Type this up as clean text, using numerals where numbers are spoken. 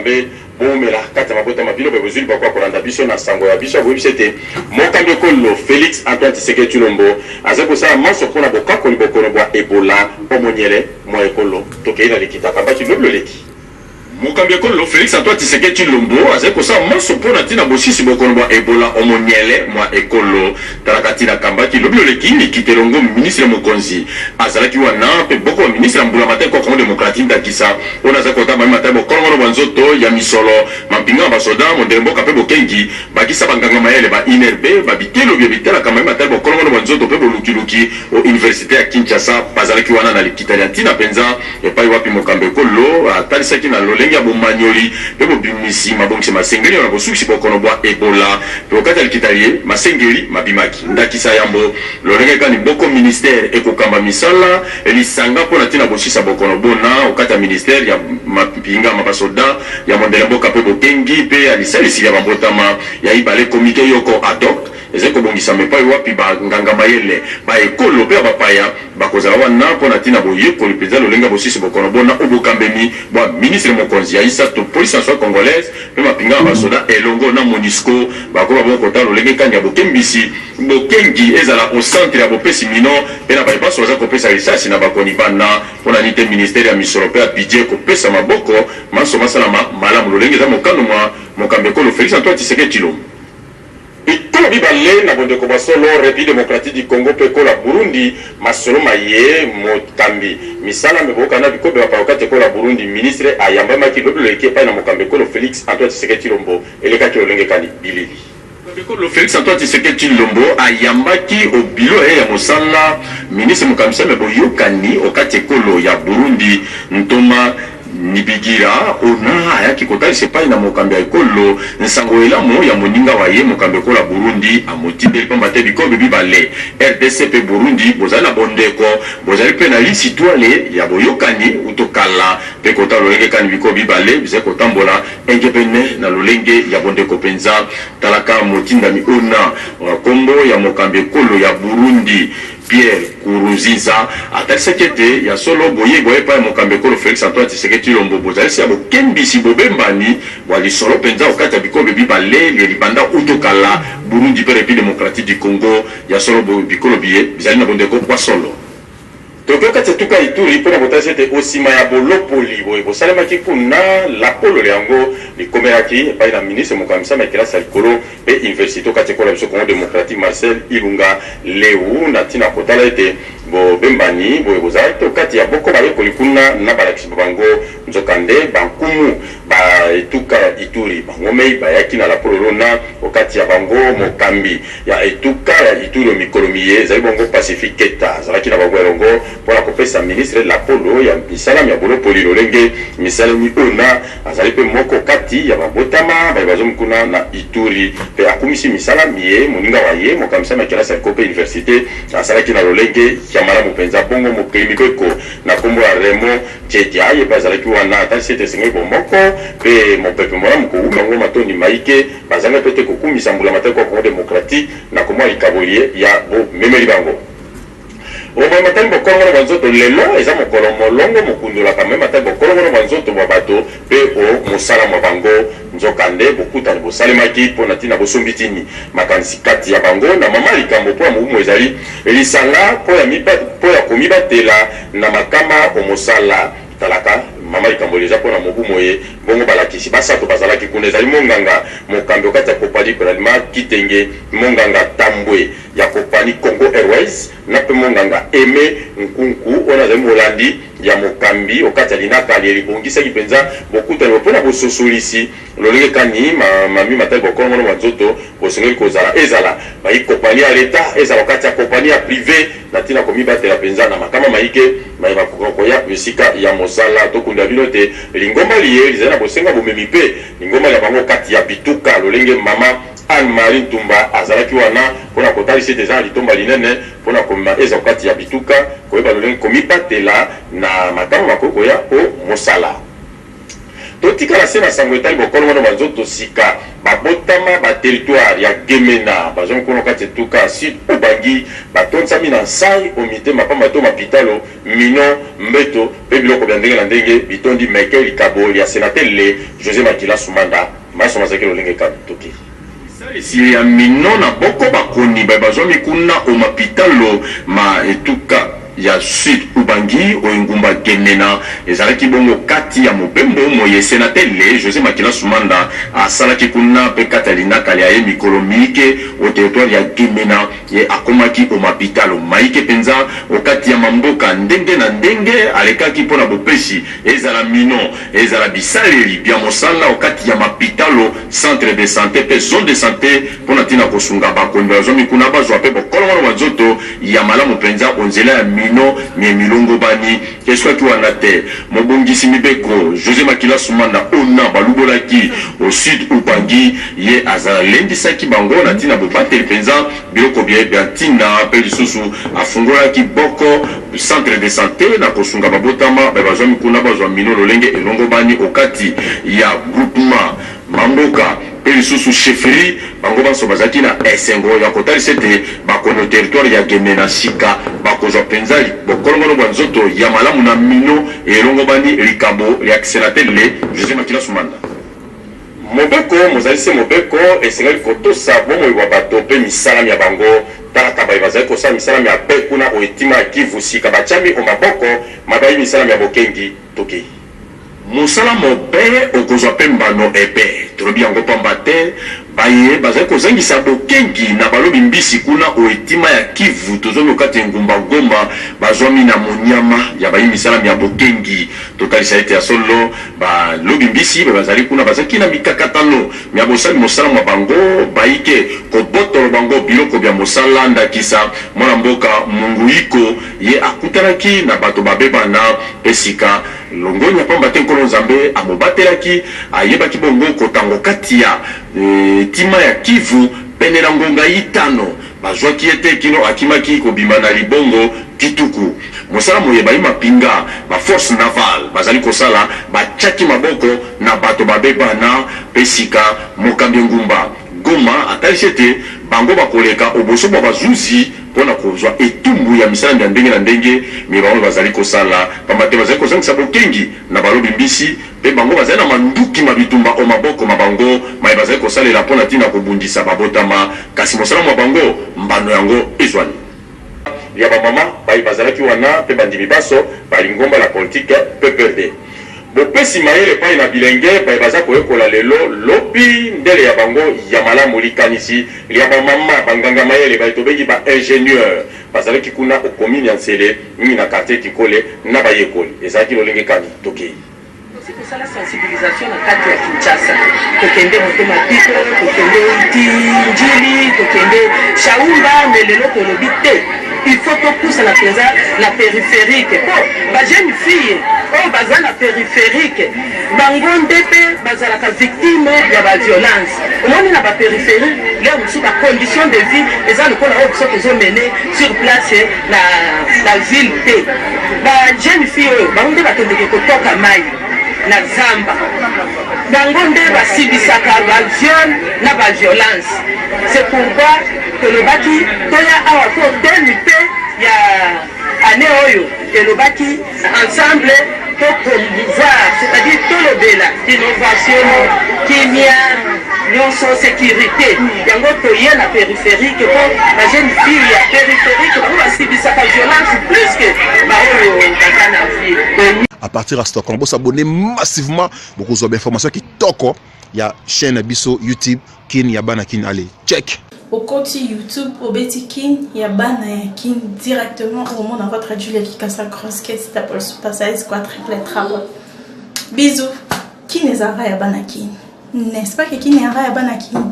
Nzambe bowumela kati ya mabota ma bino mpe bozwi libaku ya kolanda biso na sango ya biso ya boyebisi ete mokambi ekolo Felix Antoine Tshisekedi Tshilombo azali kosala manso mpo na bokakoli bokono bwa Ebola o monyele mwa ekolo. Tokei na likita akambaki lobi loleki. Mokambi ekolo Felix Antoine Tshisekedi Tshilombo azali kosala manso mpo na ntina bosisi bokono bwa Ebola o monyele mwa ekolo. Talaka ntina akambaki lobi loleki likita elongo ministre mokonzi azalaki wana mpe boko ba ministre ya mbulamatari kwa Congo democratique ndakisa oyo azali kotala maye matali bokolongono bwa nzoto ya misolo, mampinga ma basoda, mondele mboka mpe bokengi, bakisa ba nganga mayele ba INRB, ba bitelo biye bitalaka maye matali bokolongono bwa nzoto mpe bolukiluki o universite ya Kinshasa bazalaki wana na likita lya ntina mpenza epai wapi mokambi ekolo atalisaki na lolenge ya bomanyoli mpe bobimisi mabongisi masengeli na bosukisi bokono bwa Ebola mpe okati ya likita liye masengeli mabimaki ndakisa yambo lolenge kani boko ministère ekokamba misala lisanga mpo na ntina bosisa bokono bona okati ya ministère ya mampinga ma basoda ya mondele mboka mpe bokengi mpe ya lisalisi lya bambotama ya ibale comite yoko ad hoc ezali kobongisama epai wapi ba nganga mayele ba ekolo mpe ya bapaya bakozala wana mpo na ntina boyekoli mpenza lolenge ya bosisi bokono bona o bokambemi bwa ministre mokonzi ya isato police nationale congolaise mpe mapinga ya basoda elongo na Monusco bakoba bongo kotala lolenge kani ya bokembisi bokengi ezala o centre ya bopesi mino mpe na baye banso baza kopesa lisasi na bakoni bana mpo na nini te ministère ya misolo mpe ya budget kopesa maboko manso masalama malamu lolenge eza mokano mwa mokambi ekolo Felix Antoine Tshisekedi Tshilombo. Bikolo bibale na bondeko bwa solo, Republique democratique du Congo mpe ekolo ya Burundi, masolo maye mokambi misala mya boyokani na bikolo bya bapaya okati ekolo ya Burundi, ministre ayambamaki lobi loleki epai na mokambi ekolo Felix Antoine Tshisekedi Tshilombo elekaki lolenge kani bilili. Mokambi ekolo Felix Antoine Tshisekedi Tshilombo ayambaki o bilo ya ye ya mosala ministre mokambi misala mya boyokani okati ekolo ya Burundi, ntoma Nibigira ona ayaki kotalisa epai na mokambi ya ekolo nsango elamu ya moninga wa ye mokambi ekolo ya Burundi amotindeli pamba te bikombe bibale rdc mpe Burundi bozali na bondeko bozali mpe na lisitwale ya boyokani uto kala mpe kotala lolenge kani bikolo bibale bizali kotambola engebene na lolenge ya bondeko mpenza. Talaka motindami ona nkombo ya mokambi ekolo ya Burundi Pierre Nkurunziza atalisaki ete ya solo boyei bwa ye epai ya mokambi ekolo Felix Antoine Tshisekedi Tshilombo bozalisi ya bokembisi bobembani bwa lisolo mpenza okati ya bikolo bibale lye libanda uto kala, Burundi mpe Republique democratique du Congo. Ya solo bikolo biye bizali na bondeko bwa solo. Toke okati ya etuka ya Ituri mpo na botalisi ete osima ya bolopoli boye bosalemaki kuna, lapolo lyango likomelaki epai na ministre mokambi misala mya kelasi ya likolo mpe universite okati ekolo ya biso Congo democratique Marcel Ilunga Leu na ntina kotala ete bobembani boye bozalaki te okati ya boko bayekoli kuna na balakisi ba bango. Nzokande bankumu ba etuka ya Ituri bangomei bayaki na lapolo lona okati ya bango mokambi ya etuka ya Ituri o mikolo miye ezali bongo Pacifique Keta azalaki na bango elongo mpo na kopesa ministre lapolo ya misala mya bolopoli lolenge misalemi ona Azali mpe moko kati ya babotama baye bazomi kuna na Ituri mpe akumisi misala miye moninga wa ye mokambi ya kelasi ya likolo mpe universite asalaki na lolenge ya malamu mpenza. Bongo mokeli mibeko na nkombo ya Raymond Tshedja ye mpe azalaki wana, atalisi ete esengeli bomoko mpe mopepe molamu kowuma yango matondi maike bazangi mpe te kokumisa mbulamatari kwa Congo democratique na komwa likabo liye ya bomemeli bango. Bomoi matali bokolongono bwa nzoto Lelo eza mokolo molongo mokundolaka maye matali bokolongono bwa nzoto bwa bato mpe o mosala mwa bango. Nzokande, bokutani bosalemaki mpo na ntina bosombitini makanisi kati ya bango na mama likambo mpo ya mobu moye ezali lisanga mpo ya komibatela na makama o mosala. Talaka mama likambo liye eza mpo na mobu moye. Bongo balakisi basato bazalaki kuna ezali monganga mokambi okati ya Copali Bralima Kitenge, monganga Tambwe ya kopani Congo Airways na mpe monganga Aime Nkunku oyo azali molandi ya mokambi okati ya linaka liye libongisaki mpenza bokutani mpo na bososolisi lolenge kani mambi matali bokolongono bwa nzoto bosengeli kozala ezala bayi kopani ya leta ezala okati ya kopani ya prive na ntina komibatela mpenza na makama maike maye makoka koya esika ya mosala. Tokunda bino te lingomba liye lizali na bosenga bomemi mpe lingomba lya bango kati ya bituka lolenge mama Anne Marie Ntumba azalaki wana mpo na kotalisa ete eza na litomba linene mpo na komema eza okati ya bituka, koyeba lolenge komibatela na makama makoki koya o mosala. Totikala se na sango etali bokolongono bwa nzoto sika babotama ba territoire ya Gemena bazwami kuna okati etuka ya Sud Ubangi batondisami na nsai o mitema pamba te o mapitalo mino, mbeto pe biloko bya ndenge na ndenge bitondi meke likabo lya senatele Jose Makila Sumanda manso mazalaki lolenge kani tokeyi. Lisalisi lya mino na boko bakoni baye bazwami kuna o mapitalo ma etuka ya Sud Ubangi o engumba Gemena ezalaki bongo kati ya mobembo moye senatele Jose Makila Sumanda asalaki kuna mpe kati ya linaka lya ye mikolo miike o territoire ya Gemena. Ye akomaki o mapitalo maike mpenza o kati ya mamboka ndenge na ndenge alekaki mpo na bopesi ezala mino, ezala bisaleli bia mosala o kati ya mapitalo, centre de sante mpe zone de sante mpo na ntina kosunga bakoni bazwami kuna bazwa mpe bokolongono bwa nzoto ya malamu mpenza o nzela ya mino mie milongobani. Esukaki wana te, mobongisi mibeko Jose Makila Sumanda ona balubolaki o Sud Ubangi, ye azalendisaki bango na ntina bobateli mpenza biloko bye bya ntina mpe lisusu afungolaki boko centre de sante na kosunga babotama baye bazwami kuna bazwa mino lolenge elongobani okati ya groupement Mamboka mpe lisusu chefferie, bango banso bazalaki na esengo ya kotalisa ete bakono territoire ya Gemena sika bakozwa mpenza bokolongono bwa nzoto ya malamu na mino elongobani likabo lya senatele Jose Makila Sumanda. Mobeko mozali se mobeko, esengeli kotosa bomoi bwa bato mpe misala mya bango. Talaka baye bazali kosala misala mya be kuna o etima ya Kivu sika batiami o maboko ma bayi misala mya bokengi. Tokei. Mosala mobe okozwa mpe mbano ebe. Tolobi yango pamba te baye bazali kozangisa bokengi na balobi mbisi kuna o etima ya Kivu tozwami okati engumba Goma bazwami na monyama ya bayi misala mya bokengi. Totalisa ete ya solo ba lobi mbisi baye bazali kuna bazalaki na mikakatano mya bosali mosala mwa bango bayike kobotolo bango biloko bya mosala ndakisa mwana mboka Munguiko ye akutanaki na bato babe bana mpe sika Longonya, pamba te Nkolo Nzambe amobatelaki, ayebaki bongo kotango kati ya etima ya Kivu pene na ngonga itano. Bazwaki ye te kino akimaki kobima na libongo Kituku. Mosala moye bayi mapinga ba forces navales bazali kosala, batiaki maboko na bato babe bana mpe sika mokambi engumba Goma atalisi ete bango bakoleka oboso bwa bazuzi mpo na kozwa etumbu ya misala mya ndenge na ndenge miye bango bazali kosala, pamba te bazali kozangisa bokengi na balobi mbisi, mpe bango bazali na manduki ma bitumba o maboko ma bango, maye bazali kosalela mpo na ntina kobundisa babotama, kasi mosala mwa bango, mbano yango ezwami. Lya bamama baye bazalaki wana mpe bandimi banso ba lingomba lya politiki PPRD. Bopesi mayele epai na bilenge baye baza koyekola lelo, lobi ndele ya bango ya malamu. Likanisi lya ba mama ba nganga mayele baye tobengi ba ingenieurs bazalaki kuna o commune ya Nsele, mingi na quartier Kinkole na bayekoli. Ezalaki lolenge kani? Tokeyi. Tosi tosala sensibilisation na kati ya Kinshasa, tokende Motema Piko, tokende ti Ndjili, tokende Shaumba, mais lelo tolobi te, il faut topusana mpenza na peripherique mpo ba jeune fille oyo baza na peripherique bango nde mpe bazalaka victime ya ba violence. Omoni na ba peripherie leo mosusu ba condition de vie eza lokola oyo biso tozo mene sur place na, na ville te. Ba jeune fille oyo bango nde bakendeke kotoka mai na zamba, bango nde basibisaka ba viol na ba violence. C'est pourquoi tolobaki toya awa po thème mpe ya annee oyo elobaki ensemble to promouvoir, c'est-à-dire tolobela innovation, kimia nyonso, securite. Yango toye na périphérique po ba jeune fille ya périphérique bango basibisaka violence plus que baoyo baza na ville. À partir ya Stockholm, bosabonner massivement, bokozwa ba information kitoko ya chaîne na biso YouTube Kin ya bana Kin. Allez, check. Okoti YouTube, obeti Kin ya bana ya Kin directement okomona votre Julia Kikasa grosse caisse double super size quadruple trouble. Bisous. Kin ezalaka ya bana Kin. N'est-ce pas que Kin ezalaka ya bana Kin?